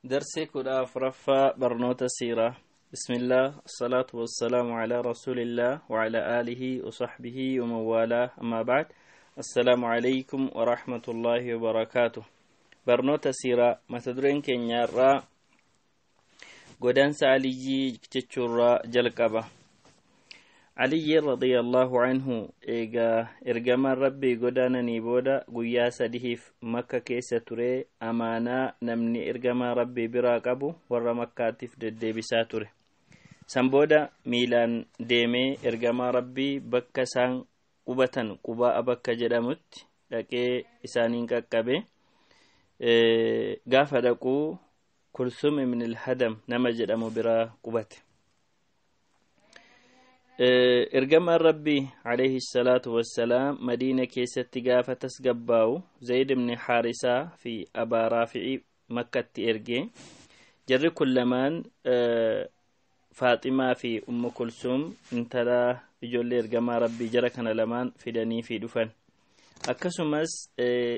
درسي كل أفرفا برنوت السيرة. بسم الله، الصلاة والسلام على رسول الله وعلى آله وصحبه ومن والاه، أما بعد، السلام عليكم ورحمة الله وبركاته. برنوت السيرة متدرين كنيارا godaansa Aliyyii jechuurraa jalqaba. Aliyyi radiyallahu anhu eegaa ergamaan Rabbii godaananii booda guyyaa 3f Makka keessa turee amaanaa namni ergamaa Rabbii biraa qabu warra Makkaatiif deddeebisaa ture. San booda miilaan deemee ergamaa Rabbii bakka isaan qubatan Qubaa bakka jedhamutti dhaqee isaaniin qaqqabe. Gaafa dhaquu Kulsum ibn al-Hadam nama jedhamu biraa qubate. Ergamaan Rabbii alayhi salaatu wassalaam Madiina keessatti gaafa tasgabbaa'u Zayd ibn Haarisaa fi Abaa Raafi'i Makkatti ergee, jarri kun lamaan Faaximaa fi Ummu Kulsum intala ijoollee ergamaa Rabbii jara kana lamaan fidanii fi dhufan. Akkasumas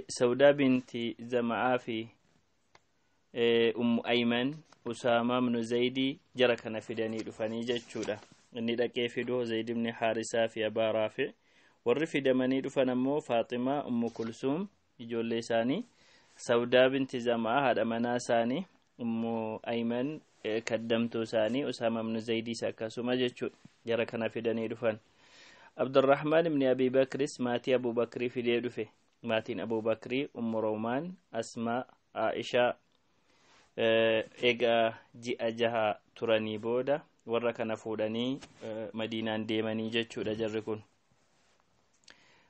Sawdaa binti Zama'aa fi Ummu Ayman, Usaamaa ibnu Zaydii jara kana fidanii dhufanii jechuudha. Inni dhaqee fiduu Zayd ibn Haarisaa fi Abaa Raafi. Warri fidamanii dhufan ammoo Faaximaa, Ummu Kulsuum ijoollee isaanii, Sawdaa binti Zamaa haadha manaa isaanii, Ummu Ayman kaddamtuu isaanii, Usaama ibnu Zaydiis akkasuma jechuudha. Jara kana fidanii dhufan. Abdurrahmaan ibni Abi Bakris maatii Abu Bakrii fidee dhufe. Maatiin Abu Bakrii Ummu Roomaan, Asmaa, Aishaa eegaa ji'a 6 turanii booda warra kana fuudhanii Madiinaan deemanii jechuudha jarri kun.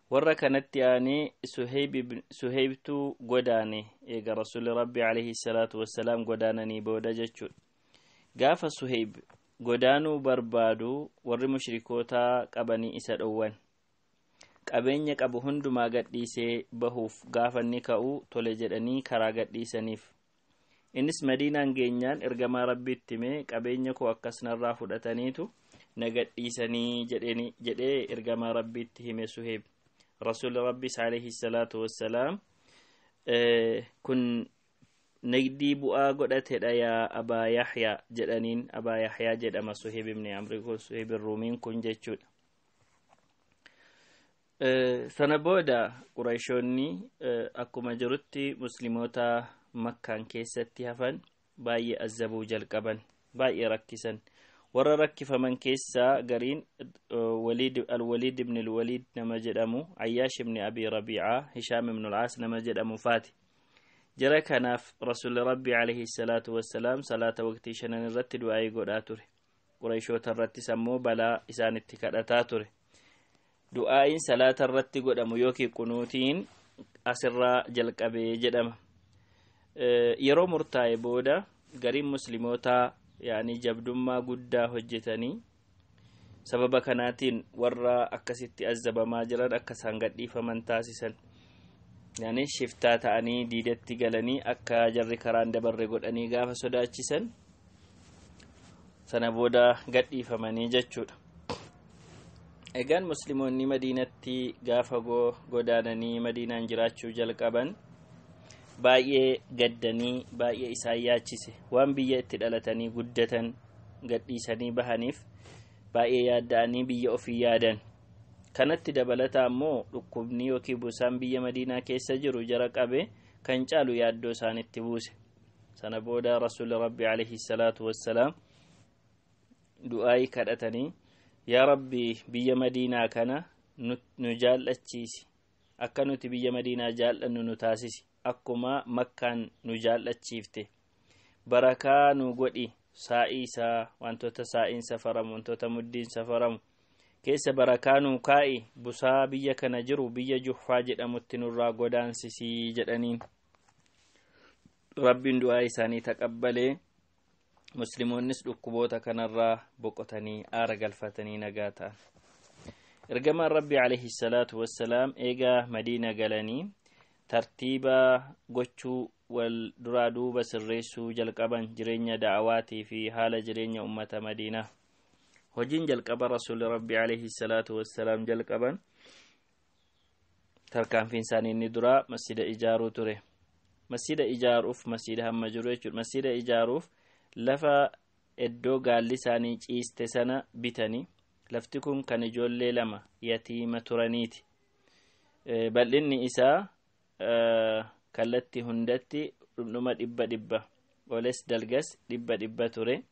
Warra kanatti aanee Suheybtu godaane eega Rasuulli Rabbi alayhi salaatu wassalaam godaananii booda jechuudha. Gaafa Suheyb godaanuu barbaadu warri mushrikootaa qabanii isa dhowwan. Qabeenya qabu hundumaa gadhiisee bahuuf gaafa inni ka'u tole jedhanii karaa gadhiisaniif. Innis Madiinaan geenyaan ergamaa Rabbiitti himee qabeenya koo akkas narraa fudhataniitu na gadhiisanii jedhee ergamaa Rabbiitti hime Suheyb. Rasuulli Rabbis alayhi salaatu wassalaam kun nagdii bu'aa godhatedha yaa Abaa Yaxyaa jedhaniin. Abaa Yaxyaa jedhama Suheyb ibni Amri kun, Suheyb Ruumiin kun jechuudha. Sana booda Qurayshoonni akkuma jirutti musliimoota Makkaan keessatti hafan baay'ee azabuu jalqaban, baay'ee rakkisan. Warra rakkifaman keessaa gariin Alwaliid ibn Alwaliid nama jedhamu, Ayyaash ibn Abi Rabiicaa, Hishaam ibn Alcaas nama jedhamu faati. Jara kanaaf Rasuulli Rabbi alayhi salaatu wassalaam salaata waqtii 5 irratti du'aa'ii godhaa ture. Qurayshoota irrattis ammoo balaa isaanitti kadhataa ture. Du'aa'iin salaata irratti godhamu yookiin qunuutiin asirraa jalqabee jedhama. Yeroo murtaa'e booda gariin muslimootaa yaani jabdummaa guddaa hojjetanii sababa kanaatiin warra akkasitti azabamaa jiran akka isaan gadhiifaman taasisan. Yaani shiftaa ta'anii diidatti galanii akka jarri karaan dabarre godhanii gaafa sodaachisan sana booda gadhiifamanii jechuudha. Egaan musliimoonni Madiinatti gaafa godaananii Madiinaan jiraachuu jalqaban baay'ee gaddanii baay'ee isaan yaachise. Waan biyya itti dhalatanii guddatan gadhiisanii bahaniif baay'ee yaadda'anii biyya ofii yaadan. Kanatti dabalata ammoo dhukkubni yookiin busaan biyya Madiinaa keessa jiru jara qabe kan caalu yaaddoo isaanitti buuse. Sana booda Rasuulli Rabbi alayhi salaatu wassalaam du'aayii kadhatanii yaa Rabbi biyya Madiinaa kana nu jaallachiisi, akka nuti biyya Madiinaa jaallannu nu taasisi, akkuma Makkaan nu jaallachiifte barakaa nu godhi, saa'ii isaa wantoota saa'iin safaramu wantoota muddiin safaramu keessa barakaa nu kaa'i, busaa biyya kana jiru biyya Juhfaa jedhamutti nurraa godaansisii jedhaniin. Rabbiin du'aa isaanii taqabbalee musliimoonnis dhukkuboota kanarraa boqotanii aara galfatanii nagaa ta'an. Ergamaan Rabbi alayhi salaatu wassalaam eegaa Madiina galanii tartiiba gochuu wal duraa duuba sirreessuu jalqaban jireenya da'awaatii fi haala jireenya ummata Madiinaa. Hojiin jalqaba Rasuulli Rabbi alayhi salaatu wassalaam jalqaban tarkaanfiin isaanii inni duraa masjida ijaaruu ture. Masjida ijaaruuf, masjida hamma jiru jechuudha, masjida ijaaruuf lafa iddoo gaalli isaanii ciiste sana bitanii. Lafti kun kan ijoollee lama yatiima turaniiti. Bal'inni isaa kallattii hundatti dhundhuma 100 oles dalgas 100 ture.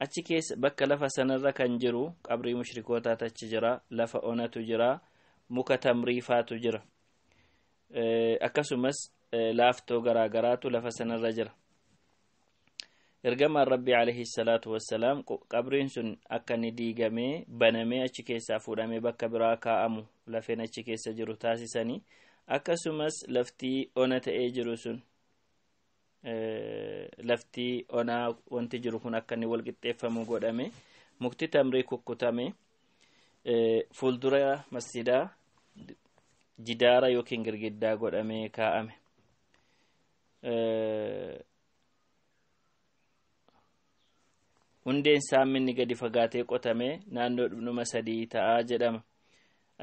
Achi keessa bakka lafa sanarra kan jiru qabrii mushrikootaatu achi jira, lafa onatu jira, muka tamriifaatu jira, akkasumas laaftoo garaagaraatu lafa sanarra jira. Ergamaan Rabbii alayhi salaatu wassalaam qabriin sun akka inni diigamee banamee achi keessaa fuudhamee bakka biraa kaa'amu, lafeen achi keessa jiru taasisanii, akkasumas laftii ona ta'ee jiru sun, laftii onaa wanti jiru kun akka inni wal qixxeeffamu godhame. Mukti tamrii kukkutame fuuldura masjidaa jidaara yookiin girgiddaa godhamee kaa'ame. Hundeen saamminni gadi fagaatee qotame naannoo dhundhuma 3 ta'aa jedhama.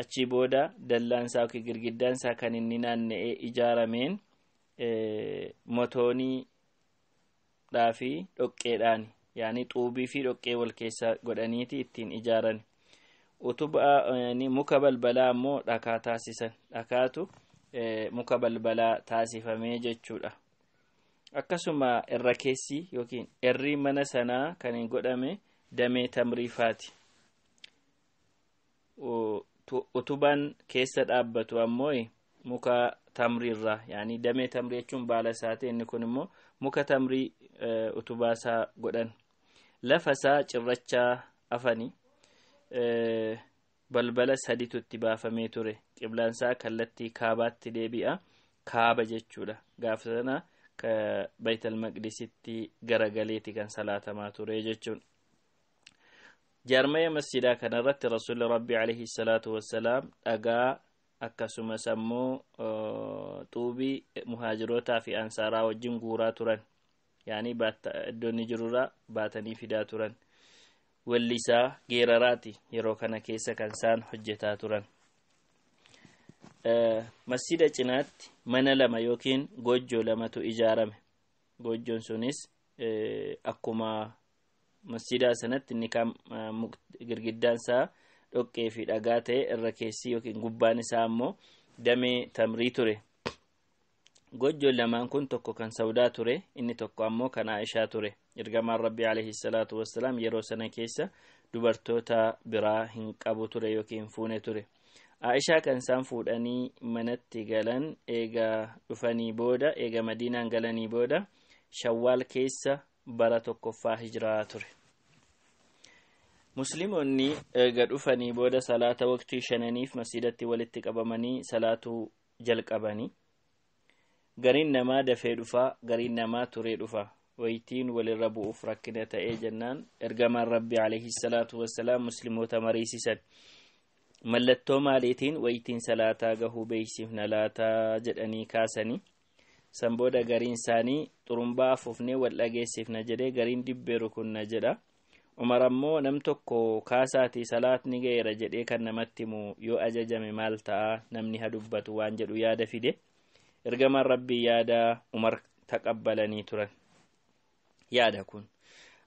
Achii booda dallaan isaa yookiin girgiddaan isaa kan inni naanna'ee ijaarameen motoonii fi dhoqqeedhaan, yaani xuubii fi dhoqqee wal keessa godhaniiti ittiin ijaaran. Utubaa muka balbalaa ammoo dhakaa taasisan, dhakaatu muka balbalaa taasifamee jechuudha. Akkasuma irra keessi yookiin irri mana sanaa kan hin godhame damee tamriifaati. Utubaan keessa dhaabbatu ammoo muka tamriirraa, yaani damee tamrii jechuun baala isaati, inni kun immoo muka tamrii utubaa isaa godhan. Lafa isaa cirrachaa afani balbala saditu itti baafamee ture. Qiblaan isaa kallattii kaabaatti deebi'a, kaaba jechuudha. Gaafa sana Baytal Maqdisitti garagaleeti kan salaatamaa ture jechuudha. Jaarmaya masjidaa kanarratti Rasuulli Rabbi alayhi salaatu wassalaam dhagaa akkasumas ammoo xuubii muhaajirootaa fi ansaaraa wajjin guuraa turan, yaani iddoo inni jirurraa baatanii fidaa turan. Wellisaa geeraraati yeroo kana keessa kan isaan hojjetaa turan. Masjida cinaatti mana lama yookiin goojjoo lamatu ijaarame. Goojjoon sunis akkuma masjidaa sanatti inni kaan girgiddaan isaa dhoqqee fi dhagaa ta'e, irra keessi yookiin gubbaan isaa ammoo damee tamrii ture. Goojjoon lamaan kun tokko kan Sawdaa ture, inni tokko ammoo kan Aishaa ture. Ergamaan Rabbii alayhi salaatu wassalaam yeroo sana keessa dubartoota biraa hin qabu ture yookiin fuune ture. Aishaa kan isaan fuudhanii manatti galan eega dhufanii booda, eega Madiinaan galanii booda, Shawwaal keessa bara 1ffaa hijiraa ture. Musliimonni eega dhufanii booda salaata waqtii shananiif masjidatti walitti qabamanii salaatuu jalqabanii. Gariin namaa dafee dhufaa, gariin namaa turee dhufa. Waytiin walirra bu'uuf rakkina ta'ee jennaan ergamaan Rabbi alayhi salaatu wassalaam musliimoota mariisisan. Mallattoo maaliitiin waytiin salaataa gahuu beeksifna laataa jedhanii kaasanii. San booda gariin isaanii xurumbaa afuufnee wal dhageessifna jedhee, gariin dibbee rukunna jedha. Umar ammoo nam tokko kaasaatii salaatni ga'eera jedhee kan namatti himu yoo ajajame maal ta'a, namni haa dubbatu waan jedhu yaada fide. Ergamaan Rabbii yaada Umar taqabbalanii turan. Yaada kun.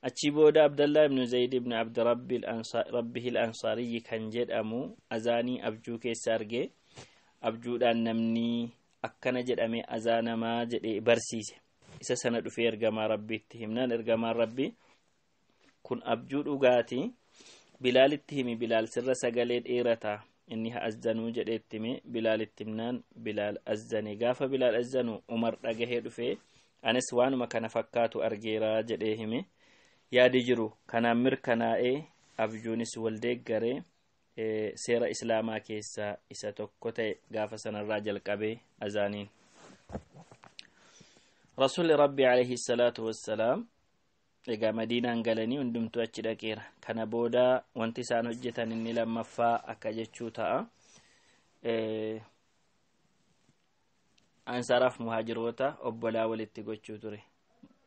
Achii booda Abdallah ibnu Zayd ibnu Abdi Rabbihil Ansaariyyi kan jedhamu azaanii abjuu keessa argee, abjuudhaan namni akkana jedhame azaanamaa jedhee barsiise. Isa sana dhufee ergamaa Rabbiitti himnaan ergamaan Rabbii kun abjuu dhugaatii, Bilaalitti himi, Bilaal sirra sagalee dheerataa, inni haa azzanuu jedheetti hime. Bilaalitti himnaan Bilaal azzane. Gaafa Bilaal azzanu Umar dhagahee dhufee anis waanuma kana fakkaatu argeeraa jedhee hime. Yaadi jiru kanaan mirkanaa'ee abjuunis wal deeggaree seera islaamaa keessaa isa tokko ta'e gaafa sanarraa jalqabee azaaniin. Rasuulli Rabbi alayhi salaatu wassalaam egaa Madiinaan galanii hundumtuu achi dhaqeera. Kana booda wanti isaan hojjetan inni lammaffaa akka jechuu ta'a. Ansaaraaf muhaajiroota obbolaa walitti gochuu ture.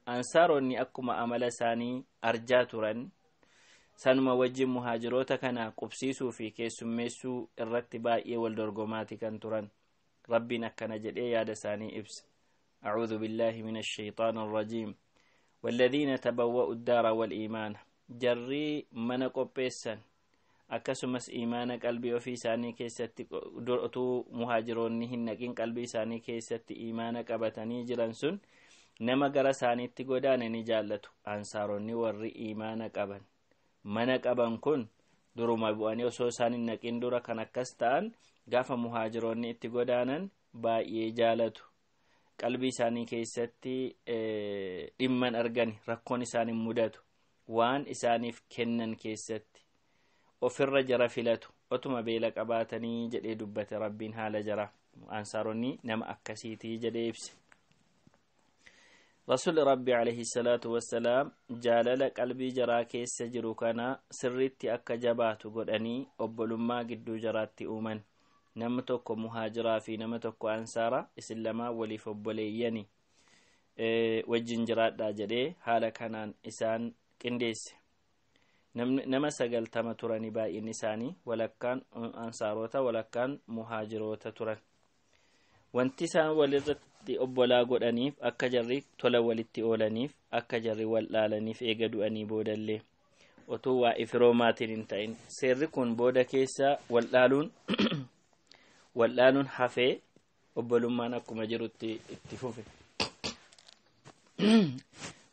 Ansaaronni akkuma amala isaanii arjaa turan, sanuma wajjin muhaajiroota kana qubsiisuu fi keessummeessuu irratti baay'ee wal dorgomaati kan turan. Rabbiin akkana jedhee yaada isaanii ibsa. أعوذ بالله من الشيطان الرجيم. والذين تبوأوا الدار والإيمان، jarri mana qopheessan akkasumas imaana qalbii ofii isaanii keessatti utuu muhaajiroonni hin naqin qalbii isaanii keessatti imaana qabatanii jiran sun nama gara isaaniitti godaane ni jaallatu. Ansaaronni warri imaana qaban mana qaban kun duruma bu'anii osoo isaan hin naqin dura kan akkas ta'an gaafa muhaajiroonni itti godaanan baay'ee jaalatu. Qalbii isaanii keessatti dhimman argani, rakkoon isaan hin mudatu. Waan isaaniif kennan keessatti ofirra jara filatu otuma beela qabaatanii jedhee dubbate Rabbiin haala jara. Ansaaronni nama akkasiitii jedhee ibse. Rasuulli Rabbi alayhi salaatu wassalaam jaalala qalbii jaraa keessa jiru kana sirriitti akka jabaatu godhanii obbolummaa gidduu jaraatti uuman. Nama tokko muhaajiraa fi nama tokko ansaara, isin lamaa waliif obboleeyyani, wajjin jiraadhaa jedhee haala kanaan isaan qindeesse. Nama 90 turanii baay'inni isaanii, walakkaan ansaarota walakkaan muhaajiroota turan. Wanti isaan walirratti obbolaa godhaniif akka jarri tola walitti oolaniif, akka jarri wal dhaalaniif eega du'anii boodallee otuu waa firoomaatiin hin ta'in. Seerri kun booda keessa wal dhaaluun hafee obbolummaan akkuma jirutti itti fufe.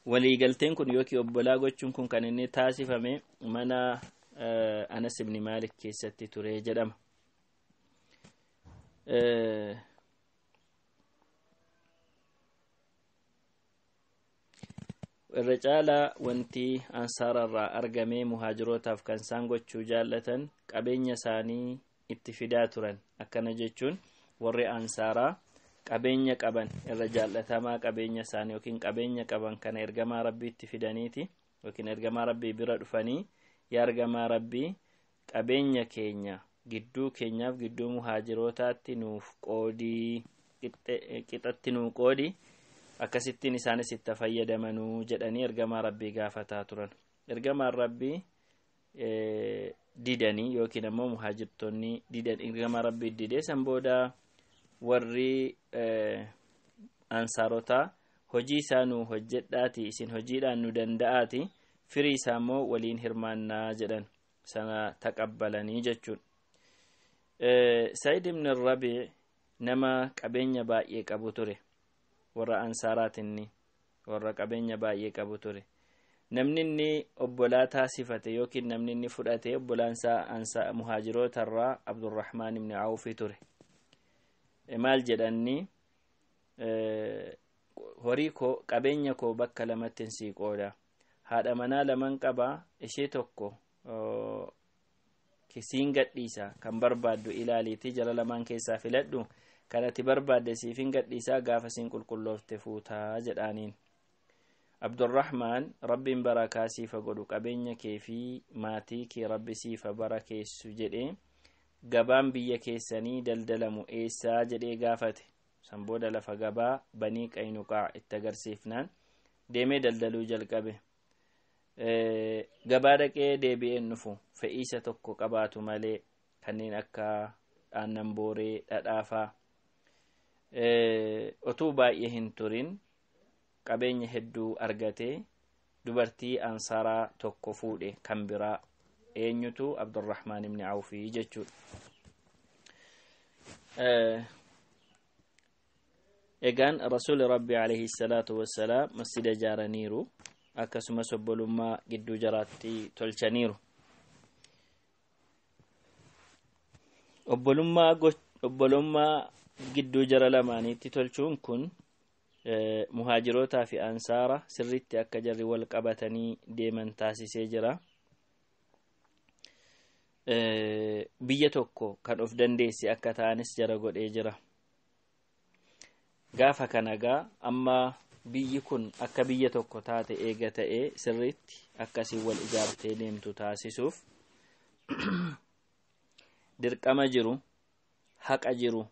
Waliigalteen kun yookiin obbolaa gochuun kun kan inni taasifame mana Anas ibn Maalik keessatti ture jedhama. Irra caalaa wanti ansaararraa argamee muhaajirootaaf kan isaan gochuu jaallatan qabeenya isaanii itti fidaa turan. Akkana jechuun warri ansaaraa qabeenya qaban irra jaallatamaa qabeenya isaanii yookiin qabeenya qaban kana ergamaa Rabbiitti fidaniiti yookiin ergamaa Rabbii bira dhufanii, yaa ergamaa Rabbii, qabeenya keenya gidduu keenyaaf gidduu muhaajirootaatti nuuf qoodii, qixatti nuu qoodii, akkasittiin isaanis itti fayyadamanuu jedhanii ergamaa Rabbii gaafataa turan. Ergamaan Rabbii didanii yookiin ammoo muhaajirtoonni didan, ergamaa Rabbii didee. San booda warri ansaarotaa hojii isaa nu hojjedhaati, isin hojiidhaan nu danda'aati, firii isaa immoo waliin hirmaannaa jedhan, sana taqabbalanii jechuudha. Said ibn Rabii nama qabeenya baay'ee qabu ture. Warra ansaaraatinni warra qabeenya baay'ee qabu ture. Namni inni obbolaa taasifate yookiin namni inni fudhate obbolaansaa muhaajirootarraa Abdurrahmaan ibn Awfi ture. Maal jedhanni? Horii koo, qabeenya koo bakka lamatti sii qooda. Haadha manaa laman qaba, ishee tokko siin gadhiisa, kan barbaaddu ilaaliitii jara lamaan keessaa filadhu, kan ati barbaadde siifin gadhiisaa, gaafa siin qulqulloofte fuutaa jedhaaniin. Abdurrahmaan, Rabbiin barakaa siifa godhu, qabeenya kee fi maatii kee Rabbi siifa barakeessu jedhee, gabaan biyya keessanii daldalamu eessaa jedhee gaafate. San booda lafa gabaa Banii Qaynuqaa itti agarsiifnaan deemee daldaluu jalqabe. Gabaa dhaqee deebi'een dhufu fe'iisa tokko qabaatu malee, kanneen akka aannan booree, dhadhaafaa. Otuu baay'ee hin turin qabeenya hedduu argatee dubartii ansaaraa tokko fuudhe kan biraa. Eenyutu? Abdurrahmaan ibni Awfii jechuudha. Egaan Rasuuli Rabbi alayhi salaatu wassalaam masjida ijaaraniiru, akkasumas obbolummaa gidduu jaraatti tolchaniiru. Obbolummaa gidduu jara lamaaniitti tolchuun kun muhaajirootaa fi ansaara sirriitti akka jarri wal qabatanii deeman taasisee jira. Biyya tokko kan of dandeesse akka ta'anis jara godhee jira. Gaafa kana gaa amma biyyi kun akka biyya tokko taate eega ta'ee, sirriitti akkasii wal ijaartee deemtu taasisuuf dirqama jiru, haqa jiru,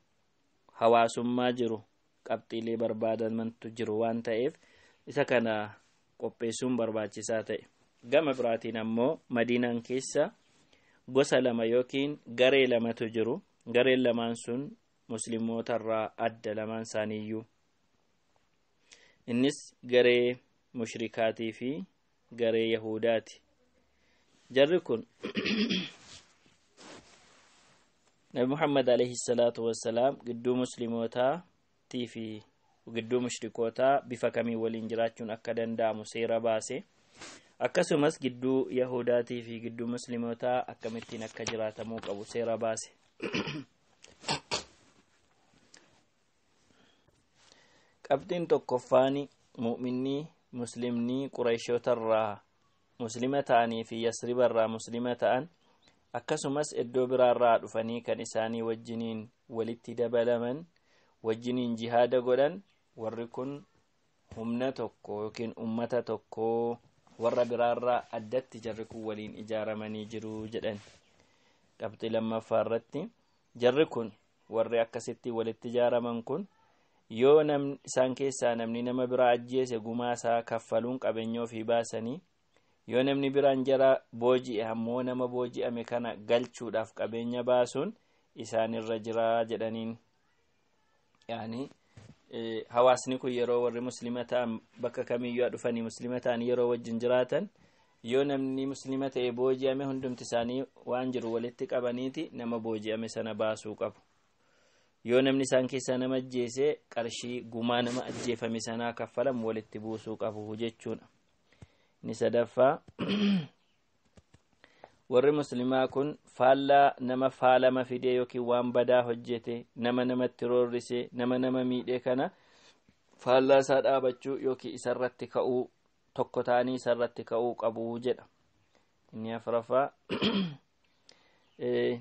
hawaasummaa jiru, qabxiilee barbaadamantu jiru waan ta'eef isa kana qopheessuun barbaachisaa ta'e. Gama biraatiin ammoo Madiinaan keessa gosa lama yookiin garee lamatu jiru. Gareen lamaan sun muslimootarraa adda lamaan isaaniiyyuu. Innis garee mushrikaatii fi garee yahudaati. Jarri kun Nabi Muhammad alayhi salaatu wassalaam gidduu musliimootaatii fi gidduu mushrikootaa bifa kamiin waliin jiraachuun akka danda'amu seera baase. Akkasumas gidduu yahudaatii fi gidduu muslimootaa akkamittiin akka jiraatamuu qabu seera baase. Qabxiin tokkoffaan, mu'minni muslimni Qureeshootarraa muslima ta'anii fi Yasribarraa muslima ta'an, akkasumas iddoo biraarraa dhufanii kan isaanii wajjiniin walitti dabalaman, wajjiniin jihaada godhan, warri kun humna tokko yookiin ummata tokko, warra biraarraa addatti jarri kun waliin ijaaramanii jiru jedhan. Qabxii lammaffaa irratti, jarri kun warri akkasitti walitti ijaaraman kun yoo isaan keessaa namni nama biraa ajjeese gumaa isaa kaffaluun qabeenya ofii baasanii, yoo namni biraan jara booji'e ammoo nama booji'ame kana galchuudhaaf qabeenya baasuun isaanirra jira jedhaniin. Yaani hawaasni kun yeroo warri muslima ta'an bakka kamiyyuu dhufanii muslima ta'an yeroo wajjin jiraatan, yoo namni muslima ta'e booji'ame hundumti isaanii waan jiru walitti qabaniiti nama booji'ame sana baasuu qabu. Yoo namni isaan keessaa nama ajjeese qarshii gumaa nama ajjeefame sanaa kaffalamu walitti buusuu qabu jechuudha. Inni sadaffaa, warri muslimaa kun faallaa nama faalama fidee yookiin waan badaa hojjete, nama namatti roorrise, nama nama miidhe kana faallaa isaa dhaabachuu yookiin isarratti ka'uu, tokko ta'anii isarratti ka'uu qabu jedha. Inni afuraffaa,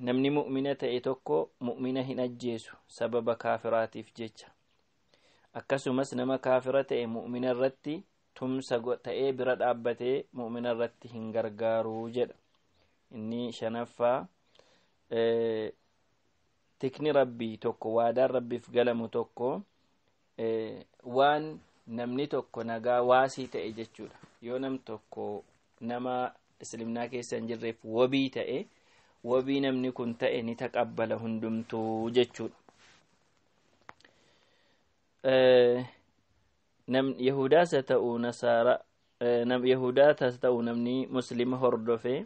namni mu'mina ta'e tokko mu'mina hin ajjeesu sababa kaafiraatiif jecha. Akkasumas nama kaafira ta'e mu'mina irratti tumsa ta'ee bira dhaabbatee mu'mina irratti hin gargaaru jedha. Inni shanaffaa, tikni rabbii tokko, waadaan rabbiif galamu tokko, waan namni tokko nagaa waasii ta'e jechuudha. Yoo nam tokko nama islimnaa keessa hin jirreef wabii ta'e, wabii namni kun ta'e ni taqabbala hundumtuu jechuudha. Yahudaas haa ta'u nasaara, yahudaas haa ta'u namni muslima hordofe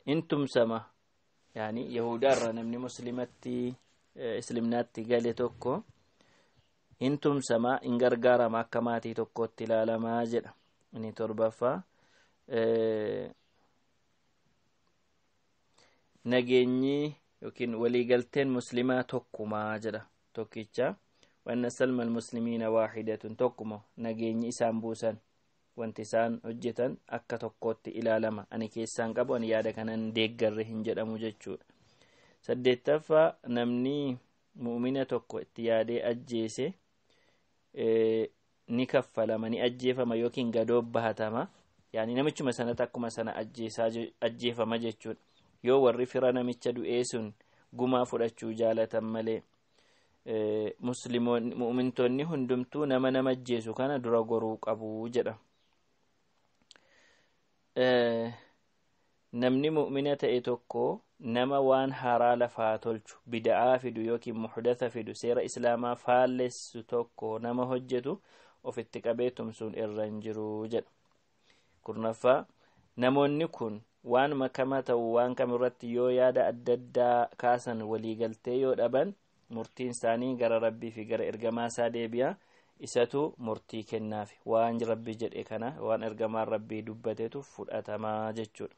in tumsama. Yaani yahudaarra namni muslimatti islimnaatti gale tokko in tumsama, in gargaarama, akka maatii tokkotti ilaalamaa jedha. Inni torbaffaa, nageenyi yookiin waliigalteen muslimaa tokkumaa jedha, tokkicha. Wanna salma almuslimiina waaxidatun, tokkuma nageenyi isaan buusan, wanti isaan hojjetan akka tokkootti ilaalama. Ani keessaan qabu, ani yaada kanan deeggarre hin jedhamu jechuudha. Saddeettaffaa, namni mu'mina tokko itti yaadee ajjeese ni kaffalama, ni ajjeefama yookiin gadoo bahatama. Yaani namichuma sanatti akkuma sana ajjeefama jechuudha, yoo warri fira namicha du'ee sun gumaa fudhachuu jaalatan malee. Muslimoonni mu'mintoonni hundumtuu nama nama ajjeesu kana dura goruu qabu jedha. Namni mu'mina ta'e tokko nama waan haaraa lafaa tolchu, bida'aa fidu yookiin muhdatha fidu, seera islaamaa faallessu tokko nama hojjetu ofitti qabee tumsuun irra hin jiru jedha. 10ffaa, namoonni kun waan makama ta'u waan kamirratti yoo yaada adda addaa kaasan, waliigaltee yoo dhaban, murtiin isaanii gara rabbii fi gara ergamaa isaa deebi'a. Isatu murtii kennaafi, waan rabbi jedhe kana, waan ergamaan rabbii dubbatetu fudhatamaa jechuudha.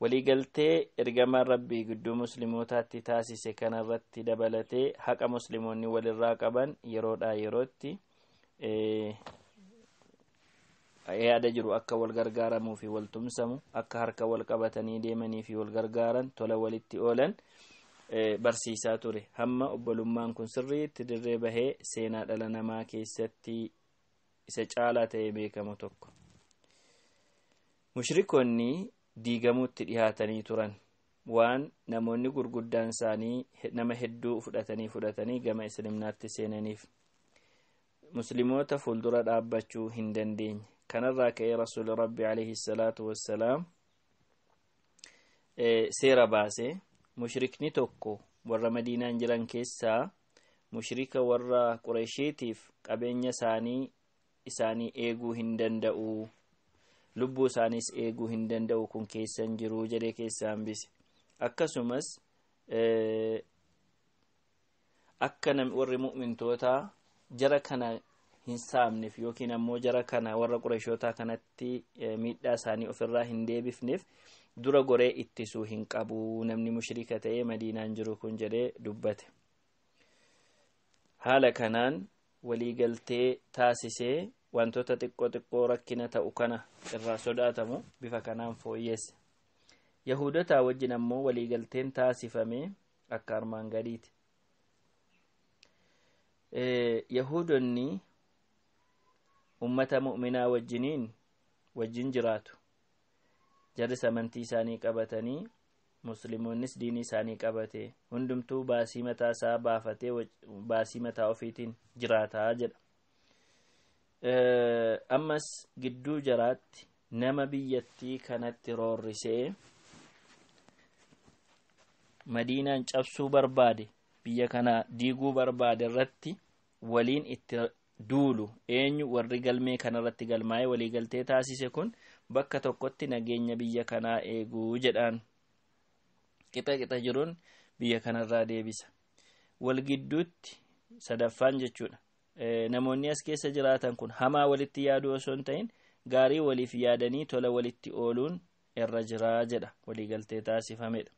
Waliigaltee ergamaan rabbii gidduu muslimootaatti taasise kanarratti dabalatee haqa musliimoonni walirraa qaban yeroodhaa yerootti yaada jiru akka wal gargaaramuu fi wal tumsamu, akka harka wal qabatanii deemanii fi wal gargaaran, tola walitti oolan barsiisaa ture, hamma obbolummaan kun sirriitti dirree bahee seenaa dhala namaa keessatti isa caalaa ta'ee beekamu tokko. Mushrikoonni diigamuutti dhihaatanii turan, waan namoonni gurguddaan isaanii nama hedduu fudhatanii fudhatanii gama islimnaatti seenaniif muslimoota fuuldura dhaabbachuu hin dandeenye. Kanarraa ka'ee rasuuli rabbi alayhi salaatu wassalaam seera baase. Mushrikni tokko warra Madiinaan jiran keessaa Mushrika warra Qureeshiitiif qabeenya isaanii eeguu hin danda'u, lubbuu isaaniis eeguu hin danda'u, kun keessan jiruu jedhee keessa hambise. Akkasumas akka warri mu'mintootaa jara kana hin saamneef yookiin ammoo jara kana warra Qureeshootaa kanatti miidhaa isaanii ofirraa hin deebifneef dura goree ittisuu hin qabu namni mushrika ta'ee Madiinaan jiru kun jedhee dubbate. Haala kanaan waliigaltee taasisee wantoota xiqqoo xiqqoo rakkina ta'u kana irraa sodaatamu bifa kanaan fooyyeesse. Yahudotaa wajjin ammoo waliigalteen taasifame akka armaan gadiiti. Yahudonni ummata mu'minaa wajjin jiraatu. Jarris amantii isaanii qabatanii, musliimoonnis diinii isaanii qabate, hundumtuu baasii mataa isaa baafatee baasii mataa ofiitiin jiraataa jedha. Ammas gidduu jaraatti nama biyyattii kanatti roorrisee Madiinaan cabsuu barbaade, biyya kana diiguu barbaade irratti waliin itti duulu. Eenyu? Warri galmee kanarratti galmaa'ee waliigaltee taasise kun bakka tokkotti nageenya biyya kanaa eeguu jedhaan, qixa qixa jiruun biyya kanarraa deebisa. Wal gidduutti sadaffaan jechuudha, namoonni as keessa jiraatan kun hamaa walitti yaaduu osoo hin ta'in gaarii waliif yaadanii tola walitti ooluun irra jiraa jedha, waliigaltee taasifamedha.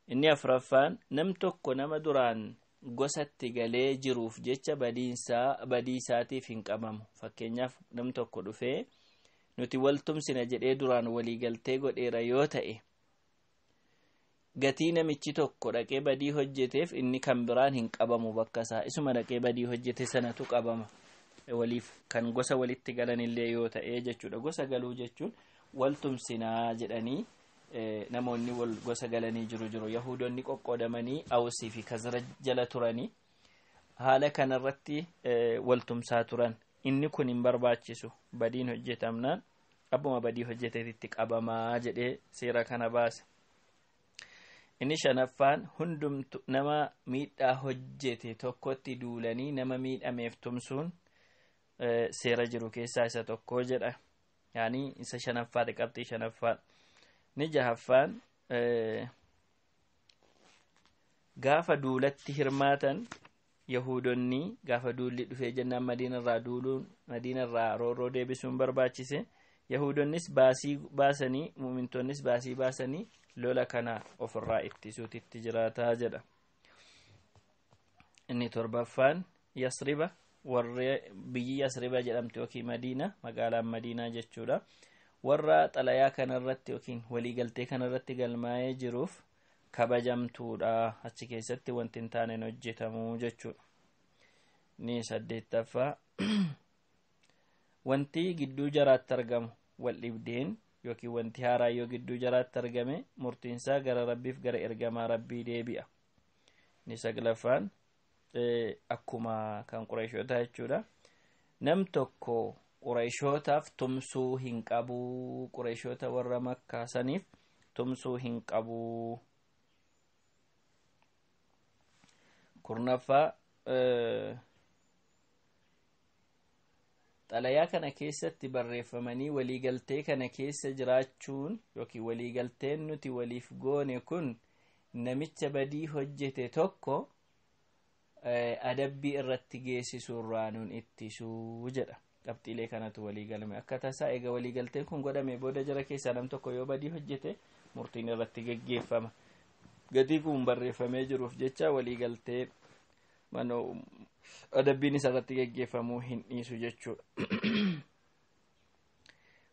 Inni afraffaan, nam tokko nama duraan gosatti galee jiruuf jecha badii isaatiif hin qabamu. Fakkeenyaaf, nam tokko dhufee nuti waltumsina jedhee duraan waliigaltee godheera yoo ta'e, gatii namichi tokko dhaqee badii hojjeteef inni kan biraan hin qabamu. Bakka isaa isuma dhaqee badii hojjete sanatu qabama. Waliif kan gosa walitti galanillee yoo ta'e jechuudha. Gosa galuu jechuun waltumsinaa jedhanii namoonni wal gosa galanii jiru. Yahudonni qoqqoodamanii Awsii fi Kazara jala turanii haala kanarratti waltumsaa turan. Inni kun hin barbaachisu, badiin hojjetamnaan abbuma badii hojjeteetitti qabamaa jedhee seera kana baase. Inni shanaffaan, hundumtu nama miidhaa hojjete tokkotti duulanii nama miidhameef tumsuun seera jiru keessaa isa tokko jedha. Yaani isa shanaffaadha, qabxii shanaffaa. Ni jahaffaan, gaafa duulatti hirmaatan Yahudonni, gaafa duulli dhufee jennaan Madiinarraa duuluun, Madiinarraa roorroo deebisuun barbaachise, Yahudonnis baasii baasanii, mu'mintoonnis baasii baasanii lola kana ofirraa ittisuutitti jiraataa jedha. Inni torbaffaan, Yasriba, warri biyyi Yasriba jedhamtu yookiin Madiina, magaalaan Madiinaa jechuudha, warra xalayaa kanarratti yookiin waliigaltee kanarratti galmaa'ee jiruuf kabajamtuudha. Achi keessatti wanti hin taane hojjetamuu jechuudha. Ni saddeettaffaa, wanti gidduu jaraatti argamu, wal dhibdeen yookiin wanti haaraa yoo gidduu jaraatti argame, murtiinsaa gara Rabbiif gara ergamaa Rabbii deebi'a. Ni saglaffaan, akkuma kan Qureeshootaa jechuudha, nam tokko Qureeshootaaf tumsuu hin qabu, Qureeshoota warra Makkaa saniif tumsuu hin qabu. 10ffaa, xalayaa kana keessatti barreeffamanii waliigaltee kana keessa jiraachuun yookiin waliigalteen nuti waliif goone kun namicha badii hojjete tokko adabbii irratti geessisuurraa nun ittisuu jedha. Qabxiilee kanatu waliigalame. Akka tasaa egaa waliigalteen kun godhame booda jara keessaa nam tokko yoo badii hojjete, murtiin irratti geggeeffama. Gatii kun barreeffamee jiruuf jecha waliigaltee adabbiin isa irratti geggeeffamuu hin dhiisu jechuudha.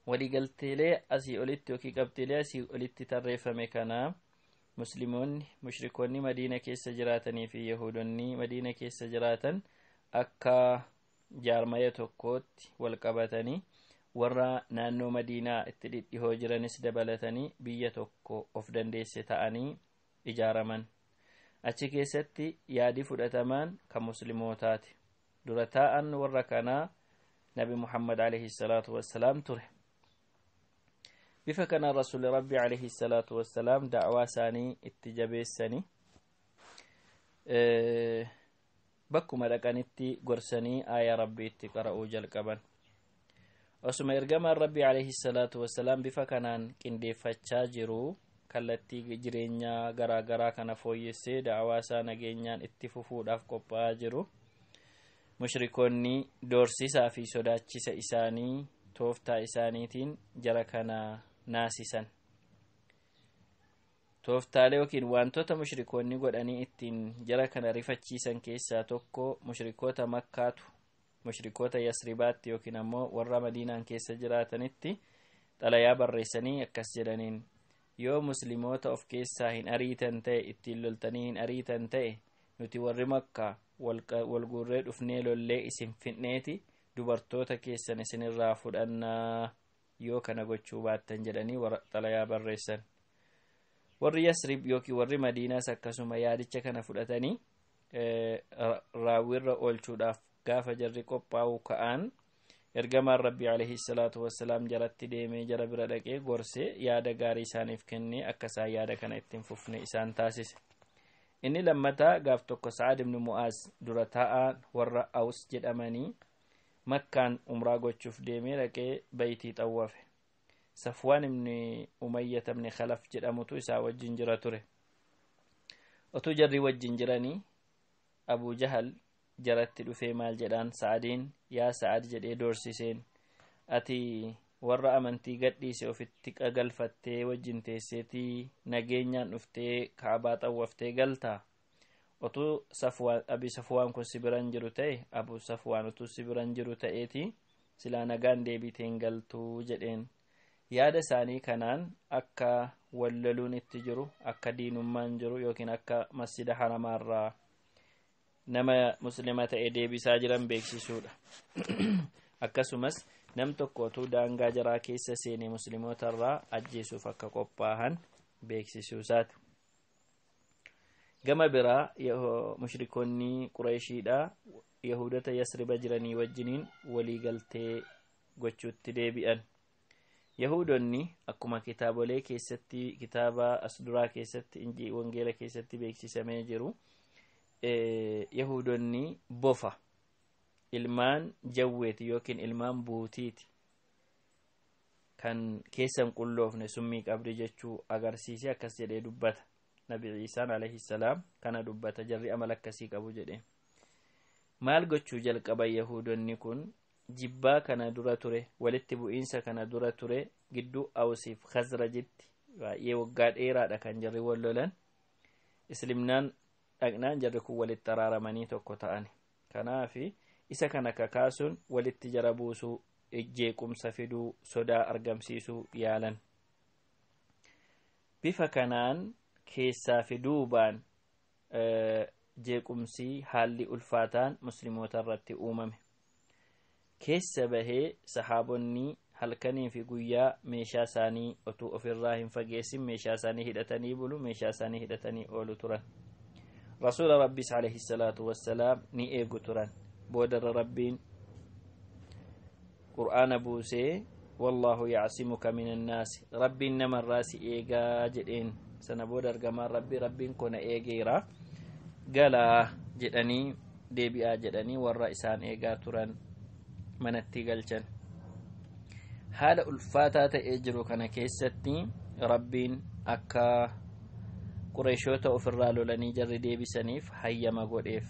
Waliigalteelee asii olitti yookiin qabxiilee asii olitti tarreeffame kana musliimoonni, mushrikoonni Madiina keessa jiraatanii fi Yahudonni Madiina keessa jiraatan akka jaarmaya tokkootti wal qabatanii, warra naannoo Madiinaa itti dhidhihoo jiranis dabalatanii, biyya tokko of dandeesse ta'anii ijaaraman. Achi keessatti yaadi fudhatamaan kan muslimootaati. Dura taa'an warra kanaa Nabi Muhammad alayhi salaatu wassalaam ture. Bifa kanaan Rasuli Rabbi alayhi salaatu wassalaam da'waa isaanii itti jabeessanii Bakkuma dhaqanitti gorsanii aayaa Rabbiitti qara'uu jalqaban. Osuma ergamaan Rabbii alayhi salaatu wasalaam bifa kanaan qindeeffachaa jiru, kallattii jireenyaa garaa garaa kana fooyyessee da'awaa isaa nageenyaan itti fufuudhaaf qophaa'aa jiru, mushrikoonni doorsisaa fi sodaachisa isaanii tooftaa isaaniitiin jara kana naasisan. Tooftaalee yookiin wantoota mushrikoonni godhanii ittiin jara kana rifachiisan keessaa tokko, mushrikoota Makkaatu mushrikoota Yasribaatti yookiin ammoo warra Madiinaan keessa jiraatanitti xalayaa barreessanii akkas jedhaniin: yoo musliimoota of keessaa hin ariitan ta'e, ittiin loltanii hin ariitan ta'e, nuti warri Makkaa wal guurree dhufnee lollee isin finneeti dubartoota keessan isinirraa fudhannaa, yoo kana gochuu baattan jedhanii xalayaa barreessan. Warri Yasrib yookiin warri Madiinaas akkasuma yaadicha kana fudhatanii raawwiirra oolchuudhaaf gaafa jarri qophaa'uu ka'an, ergamaan Rabbii alayhi salaatu wassalaam jaratti deemee jara bira dhaqee gorsee yaada gaarii isaaniif kennee akka isaan yaada kana ittiin fufne isaan taasise. Inni lammataa, gaaf tokko Sa'ad ibnu Mu'aaz dura taa'aan warra Aws jedhamanii Makkaan umraa gochuuf deemee dhaqee baytii xawwafe. Safwaan ibni Umayyata ibni Khalaf jedhamutu isaa wajjin jira ture. Otuu jarri wajjin jiranii Abu Jahal jaratti dhufee maal jedhaan Sa'adiin? Yaa Sa'ad jedhee doorsiseen, ati warra amantii gadhiise ofitti qagalfattee wajjin teesseetii nageenyaan dhuftee Kaabaa xawwaftee galtaa? Otuu Safwaan, Abi Safwaan kun si biran jiru ta'e, Abu Safwaan otuu si biran jiru ta'eeti silaa nagaan deebiteen galtuu jedheen. Yaada isaanii kanaan akka walloluun itti jiru, akka diinummaan jiru yookiin akka Masjida Haramaarraa nama muslima ta'e deebisaa jiran beeksisuudha. Akkasumas nam tokko otuu daangaa jaraa keessa seenee muslimootarraa ajjeesuuf akka qophaahan beeksisuu isaati. Gama biraa mushrikoonni Qureeshiidha Yahudota Yasriba jiranii wajjiniin waliigaltee gochuutti deebi'an. Yahudonni akkuma kitaabolee keessatti, kitaaba as duraa keessatti, Injii wangeela keessatti beeksisamee jiru, Yahudonni bofa ilmaan jawweeti yookiin ilmaan buutiiti, kan keessan qulloofne, summii qabdi jechuu agarsiise. Akkas jedhee dubbata Nabi Ciisaan alayhi salaam kana dubbata, jarri amala akkasii qabu jedhe. Maal gochuu jalqaban Yahudonni kun? Jibbaa kana dura ture, walitti bu'iinsa kana dura ture gidduu Awsiif Khazrajitti baay'ee waggaa dheeraadha kan jarri wal lolan. Islimnaan dhaqnaan jarri kun walitti araaramanii tokko ta'ani. Kanaafi isa kana kakaasuun walitti jara buusuu, jeequmsa fiduu, sodaa argamsiisuu yaalan. Bifa kanaan keessaa fi duubaan jeequmsi haalli ulfaataan musliimoota irratti uumame. Keessa bahee sahaabonni halkanii fi guyyaa meeshaa isaanii otuu ofirraa hin fageessin meeshaa isaanii hidhatanii bulu, meeshaa isaanii hidhatanii oolu turan. Rasuula Rabbiis alayhi salaatu wassalaam ni eegu turan. Boodarra Rabbiin Qur'aana buusee, wallaahu yacsimuka min annaasi, Rabbiin namarraa si eegaa jedheen. Sana booda ergamaan Rabbii, Rabbiin kona eegeera, galaa jedhanii, deebi'aa jedhanii warra isaan eegaa turan manatti galchan. Haala ulfaataa ta'ee jiru kana keessatti Rabbiin akka Qureeshoota ofirraa lolanii jarri deebisaniif hayyama godheef.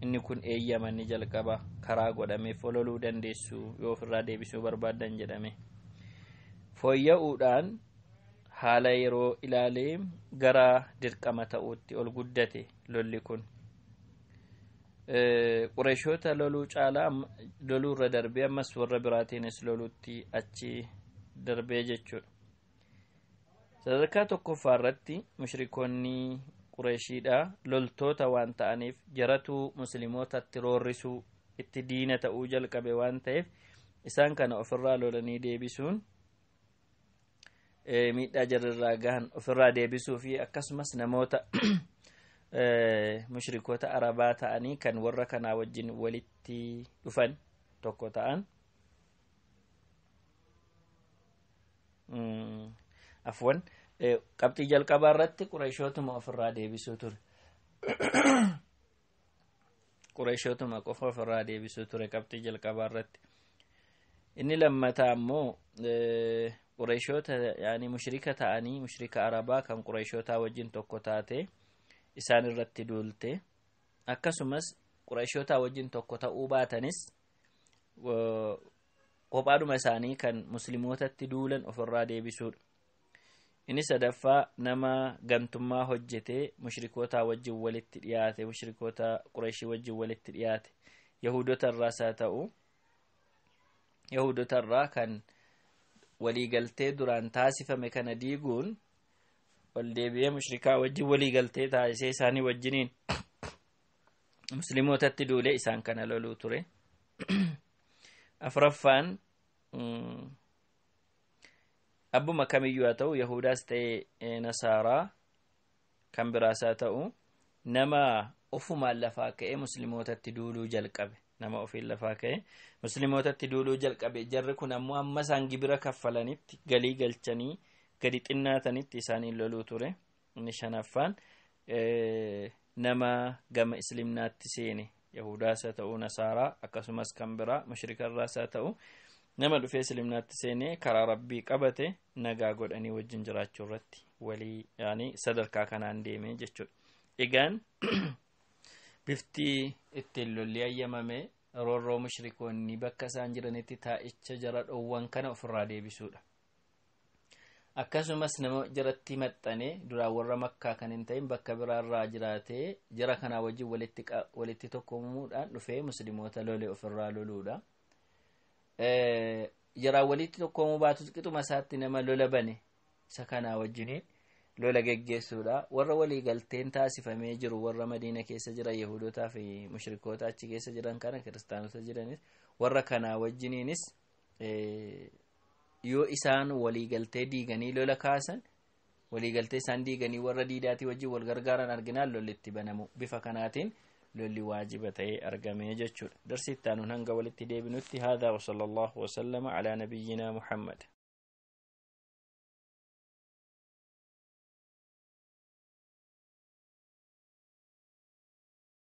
Inni kun eeyyama ni jalqaba karaa godhameef, loluu dandeessu yoo ofirraa deebisuu barbaaddan jedhame. Fooyya'uudhaan haala yeroo ilaalee gara dirqama ta'uutti ol guddate lolli kun. Qureeshoota loluu caalaa loluu irra darbee ammas warra biraatiinis loluutti achi darbee jechuudha. Sadarkaa tokkoffaa irratti mushrikoonni Qureeshiidha loltoota waan ta'aniif jaratuu musliimootatti roorrisuu itti diina ta'uu jalqabe waan ta'eef, isaan kana ofirraa lolanii deebisuun miidhaa jarrirraa gahan ofirraa deebisuu fi akkasumas namoota mushrikoota Arabaa ta'anii kan warra kanaa wajjin walitti dhufan tokko ta'an, afwan, qabxii jalqabaa irratti Qureeshootuma ofirraa deebisuu ture. Qureeshootuma qofa ofirraa deebisuu ture qabxii jalqabaa irratti. Inni lammataa ammoo Qureeshoota, yaani mushrika ta'anii, mushrika Arabaa kan Qureeshootaa wajjin tokko taate isaan irratti duulte, akkasumas Qureeshootaa wajjin tokko ta'uu baatanis kophaadhuma isaanii kan musliimootatti duulan ofirraa deebisuudha. Inni sadaffaa nama gantummaa hojjetee mushrikootaa wajjin walitti dhiyaate, mushrikoota Qureeshii wajjin walitti dhiyaate, Yahudota irraas haa ta'u, Yahudota irraa kan waliigaltee duraan taasifame kana diiguun ol deebi'ee mushrikaa wajjin waliigaltee taasisee isaanii wajjiniin musliimootatti duulee isaan kana loluu ture. Afuraffaan abbuma kamiyyuu haa ta'u, Yahudaas ta'e Nasaaraa kan biraas haa ta'u, nama ofumaan lafaa ka'ee musliimootatti duuluu jalqabe, nama ofiin lafaa ka'ee musliimootatti duuluu jalqabe, jarri kun ammoo amma isaan gibira kaffalanitti, galii galchanii gadi xinnaatanitti isaaniin loluu ture. Inni shanaffaan nama gama islimnaatti seene, Yahudaas haa ta'u Nasaaraa, akkasumas kan biraa mushrikarraas haa ta'u, nama dhufee islimnaatti seenee karaa Rabbii qabate nagaa godhanii wajjin jiraachuu irratti walii, yaani sadarkaa kanaan deeme jechuudha. Egaan bifti ittiin lolli ayyamame roorroo mushrikoonni bakka isaan jiranitti taa'icha jara dhoowwan kana ofirraa deebisuudha. Akkasumas nama jaratti maxxanee duraan warra Makkaa kan hin ta'in bakka biraarraa jiraatee jara kanaa wajjin walitti tokkomuudhaan dhufee musliimoota lole ofirraa loluudha. Jaraan walitti tokkoomuu baatus qixuma isaatti nama lola bane isa kanaa wajjiniin lola geggeessuudha. Warra walii galteen taasifamee jiru, warra Madiina keessa jiran, Yahudotaa fi mushrikoota achi keessa jiran kana, kiristaanota jiranis, warra kanaa wajjiniinis yoo isaan waliigaltee diiganii lola kaasan, waliigaltee isaan diiganii warra diidaatii wajjin wal gargaaran arginaan lolli itti banamu. Bifa kanaatiin lolli waajiba ta'ee argame jechuudha. Darsi itti aanuun hanga walitti deebinutti, haadhaa wa sallallahu wasallama alaa nabiyyinaa Muhammad.